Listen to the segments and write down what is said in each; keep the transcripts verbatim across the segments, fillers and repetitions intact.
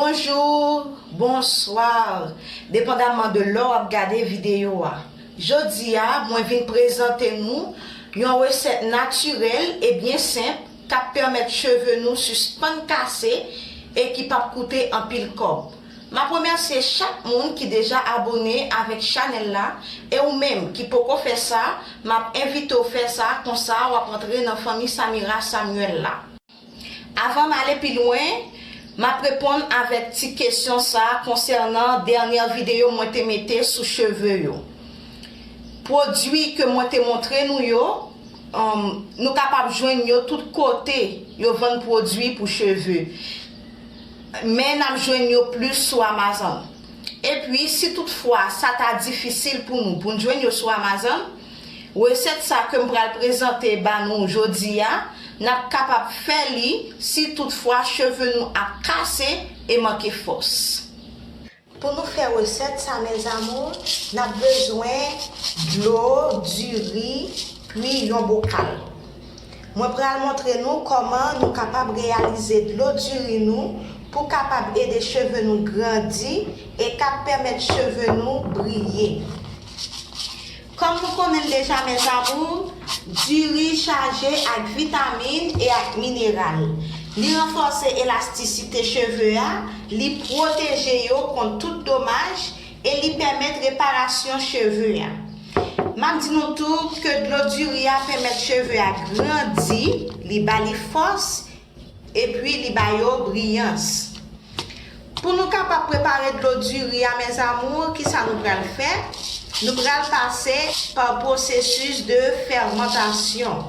Bonjou, bonswa, depandaman de lè w ap gade videyo a. Jodi a, mwen vin prezante nou yon resèt natirèl e byen senp k ap pèmèt cheve nou sispann kase e ki p ap koute anpil kòb. M ap remèsye chak moun ki deja abòne avèk chanèl la, e ou menm ki poko fè sa, m ap envite w fè sa, konsa w ap antre nan fanmi Samira Samuel la. Avan m ale pi lwen, m ap reponn avèk ti kesyon sa a konsènan dènyè videyo mwen te mete sou cheve yo. Pwodui ke mwen te montre nou yo, um, nou kapab jwenn yo tout kote yo vann pwodui pou cheve. Men n ap jwenn yo plis sou Amazon. Epi, si toutfwa sa ta difisil pou nou pou n jwenn yo sou Amazon, resèt sa ke m pral prezante ba nou jodi a, n ap kapab fè li si toutfwa cheve nou ap kase e manke fòs. Pou nou fè resèt sa, mes amours, n ap bezwen dlo, diri, pi yon bokal. Mwen pral montre nou kòman nou kapab reyalize dlo diri nou pou kapab ede cheve nou grandi e k ap pèmèt cheve nou briye. Kòm nou konnen l deja, mes amours, diri chaje ak vitamin e ak mineral. Li ranfòse elastisite cheve a, li pwoteje yo kont tout domaj e li pèmèt reparasyon cheve a. M ap di nou tou ke dlo diri a pèmèt cheve a grandi, li ba li fòs, epi li ba yo briyans. Pou nou kapab prepare dlo diri a, mes amours, kisa nou pral fè? Nou pral pase pa pwosesis de fèmantasyon.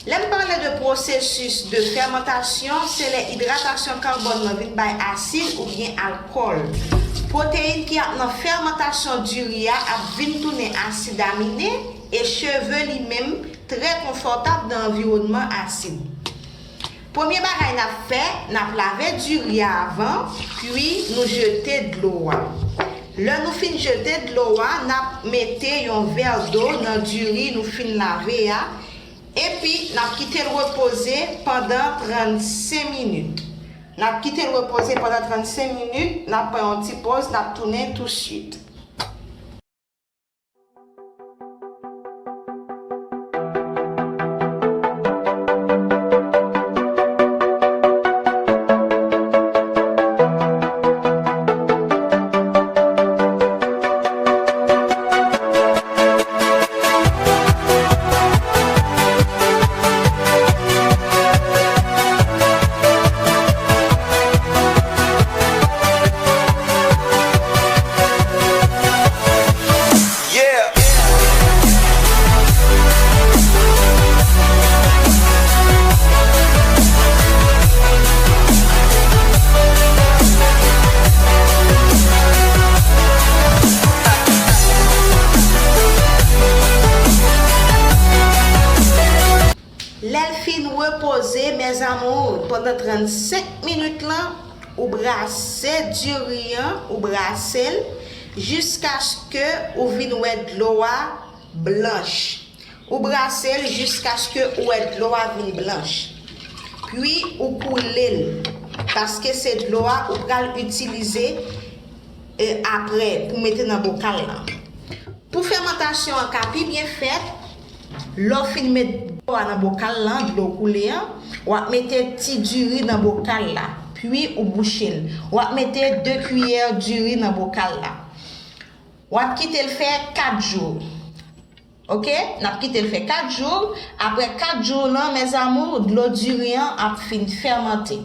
Lè m pale de pwosesis de fèmantasyon, se lè idratasyon karbòn nan vin bay asid oubyen alkòl. Pwoteyin ki ap nan fèmantasyon diri a ap vin tounen asid amine e cheve li menm trè konfòtab nan anviwònman asid. Premye bagay n ap fè, n ap lave diri a avan, pi nou jete dlo a. Lè nou fin jete dlo a, n ap mete yon vè dlo nan diri nou fin lave a, epi n ap kite l repoze pandan trannsenk minit. N ap kite l repoze pandan trannsenk minit, n ap pran yon ti poz, n ap tounen tousuit. Lè l fin repoze, mes amours, pandan trannsenk minit lan, ou brase diri an, ou brase l jiskaske ou vin wè dlo a blanch. Ou brase l jiskaske ou wè dlo a vin blanch. Pi ou koule l, paske se dlo a ou pral itilize, e, apre pou mete nan bokal lan. Pou fèmantasyon an ka pi byen fèt, lè w fin met dlo a nan bokal lan, dlo koule an, w ap mete ti diri nan bokal la, pi ou bouche l. W ap mete de kiyè diri nan bokal la. W ap kite l fè kat jou. Oke? N ap kite l fè kat jou. Apre kat jou lan, mes amours, dlo diri an ap fin fèmante.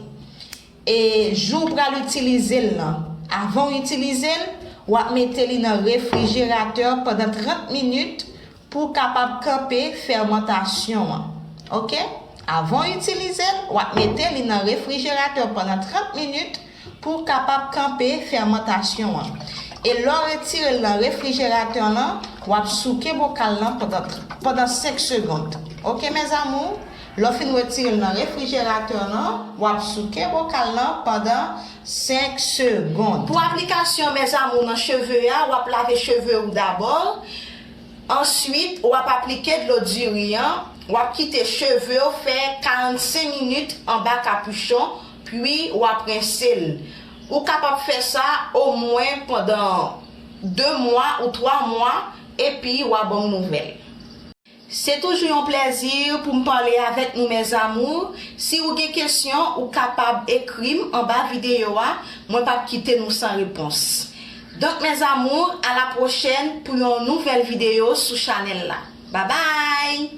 E jou w pral itilize l lan, avan w itilize l, w ap mete li nan refrijeratè pandan trant minit pou w kapab kanpe fèmantasyon an. Oke? Avan w itilize l, w ap mete li nan refrijeratè pandan trant minit pou w kapab kanpe fèmantasyon an. E lè w retire l nan refrijeratè lan, w ap souke bokal lan pandan, pandan senk segonn. Oke, mes amours? Lè w fin retire l nan refrijeratè lan, w ap souke bokal lan pandan senk segonn. Pou aplikasyon, mes amours, nan cheve a, w ap lave cheve w dabò. Answit, w ap aplike dlo diri an, w ap kite cheve w fè karannsenk minit anba kapichon, pi w ap rense l. Ou kapab fè sa omwen pandan de mwa ou twa mwa, epi w a ban m nouvèl. Se toujou yon plèzi pou m pale avèk nou, mes amours. Si ou gen kesyon, ou kapab ekri m anba videyo a. Mwen p ap kite nou san repons. Donk, mes amours, à la prochaine pou yon nouvèl videyo sou chanèl la. Babay!